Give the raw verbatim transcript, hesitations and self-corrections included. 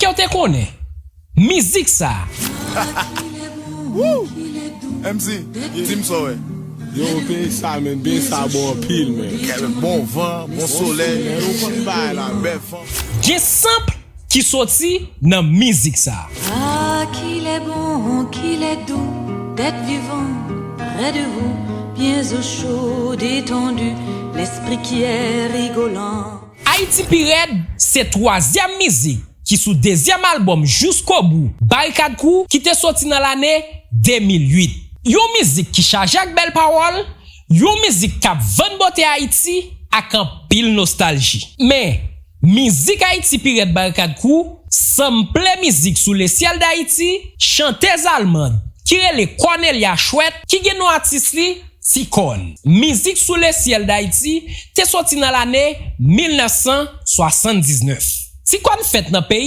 Yo te konnen mizik sa. Woo! M C, di m sa w wè. Yo, peyi sa, men, peyi sa bon anpil, men. Kèl bon van, bon solèy. Yo konn bagay la, bèl van. Gen sanp ki soti nan mizik sa. Ah, qu'il est bon, qu'il est doux d'être vivant près de vous, bien au chaud, détendu, l'esprit qui est rigolant. Ayiti Pi Rèd se twazyèm mizik ki sou dezyèm albòm Jouskobou, Barikad Crew, ki te soti nan lane de mil uit. Yon mizik ki chaje ak bèl pawòl, yon mizik k ap vann bote Ayiti ak anpil nostalji. Men, mizik Ayiti Pi Rèd, Barikad Crew sanble mizik sou lesyèl Dayiti, chantèz almann ki rele Cornelia Schwett, ki gen non atis li Ti Kòn. Mizik sou lesyèl Dayiti te soti nan lane mil nèf san swasann diznèf. Ti Kòn fèt nan peyi